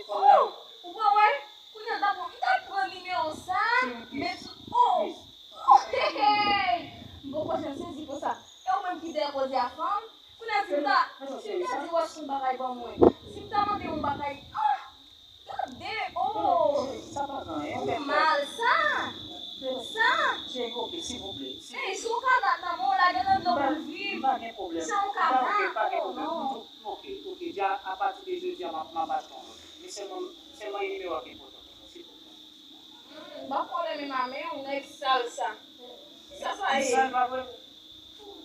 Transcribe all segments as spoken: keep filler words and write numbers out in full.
Oh, ou pa wè? Kounye a, dakò, m t ap pran nimewo sa, men sou, oh, oh, hey, hey. M poko janm sezi konsa. E ou menm ki dèyè koze a fanm? Kounye a, si m ta, si m ta di w achte yon bagay ban mwen, si m ta mande yon bagay, ah, gade, oh, sa pa gen anyen, ou mal sa, sa. Cheri, ok, silvouplè. Ey, si w ka bat nan men w, lage nan dlo pou l viv. M pa gen pwoblèm. Sa w ka bat, oh non. Ok, ok, dja, apati de jodi a, m ap, m ap bat kont ou. Men sèlman, sèlman e nimewo a ki enpòtan pou mwen, silvouplè. M pa kwè w renmen m a men w, nèg sal sa. Kisa sa ye? Sal pa vre?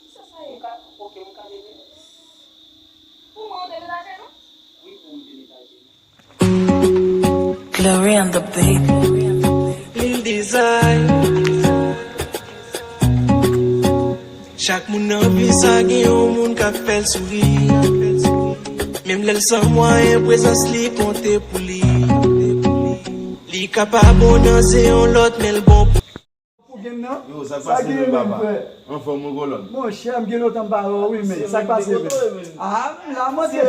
Kisa sa ye? Ou ka, ok, ou ka leve? Pou mwen, ou te metaje nou? Wi, pou mwen te metaje nou. Glory on the beat. Lil Design. Chak moun nan vi sa gen yon moun k ap fè l souri. Menm lè l san mwayen, prezans li konte pou li. Li ka pa bon nan se yon lòt, men l bon pou. Pou gen nan? Yo, sa k pase menm, papa? Anfòm ou, kolòn? Monchè, m gen lontan m pa wè w, wi, men sa k pase menm? Ah, m la, monchè.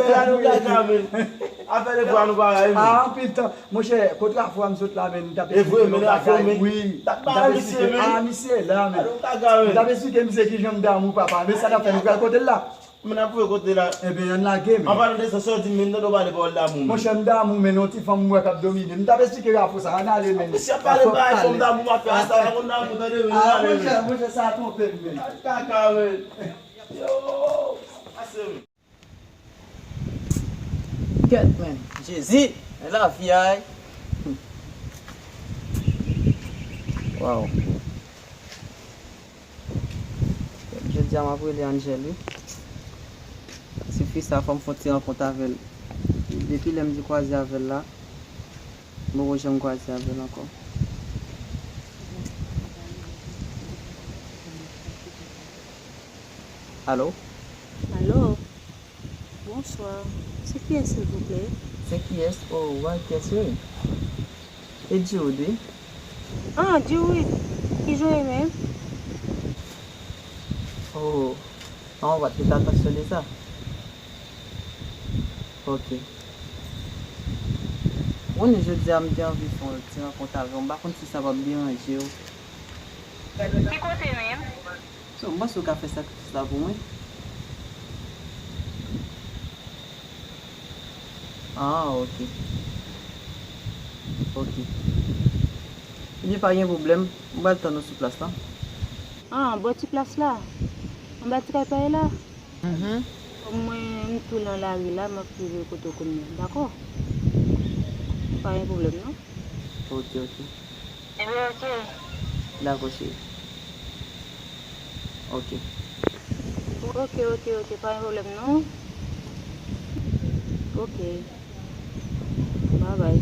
Afè de fwa nou pa wè, wi. Ah, anpil tan. Monchè, kot la fwa m sot la, men m t ap esplike nou bagay. Wi, m t ap esplike. Ah, misye la, men. M t ap esplike misye kijan m damou, papa. Men sa n ap fè, nou pral kote l la? Men n ap pwouve kote la. Ebyen, ann lage, men. An palan de sa, sa w di m, men m tande w pale pawòl damou, men. Monchè, m damou, men, yon ti fanm m wè k ap domine. M t ap esplike Rafo sa, ann ale, men. Mesye ap pale bagay fanm damou, m ap fè asta, pa konn damou, tande, men, ann ale, men. Ah, monchè, monchè, sa twonpe m, men. Kaka, men. Yo, pase, men. Kèt, men. Jezi, men lavi a, ey. Waw. Jodi a m ap rele Angel, wi. Ti fi sa, fò m fè yon ti rankont avè l. Depi lè m di kwaze avè l la, m poko janm kwaze avè l ankò. Alo? Alo? Bonswa. Se kiyès, silvouplè? Se kiyès? Oh, w a kiyès, wi? E Jude, wi. Ah, Jude. Kijan w ye menm? Oh, non, w pa t prete atansyon de sa. Ok. Ou konnen jodi a m te anvi fè yon ti rankont avè w. M pa konn si sa p ap deranje w. Ki kote menm? So, m panse w ka fè sakrifis la pou mwen. Ah, ok. Ok. Ebyen, pa gen pwoblèm. M pral tann ou sou plas la. Ah, bò ti plas la? Anba ti kay pa ye la? Mhm. Kòm mwen, m tou nan lari la, m ap rive kote w kounye a. Dakò? Pa gen pwoblèm, non? Ok, ok. Ebyen, ok. Dakò, cheri. Ok. Ok, ok, ok. Pa gen pwoblèm, non. Ok. Babay.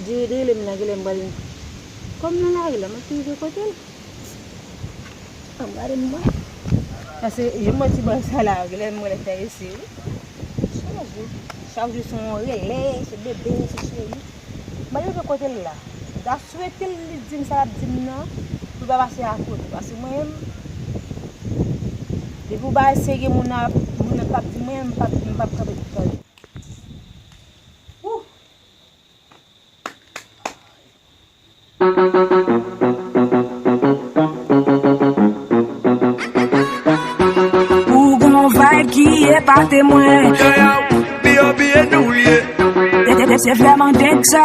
Diri diri, lè m la, genlè m pral. Kòm nan lari la, m ap rive kote l. Ann gade m wè. Paske jan m wè ti bòy sa la, genlè m wè l enterese, wi. Chak jou, chak jou se yon rele, se bebe, se cheri. M al rive kote l la. M ta swete l li di m sa l ap di m nan, pou l pa pase akote. Paske mwen menm, depi w bay serye moun nan, moun nan p ap di mwen, m p ap, m p ap kanpe tout tan. Wouh! Ou gon vibe ki epate mwen. Yo, yo, B O B e nou l ye. Se, se, se vrèman deng sa.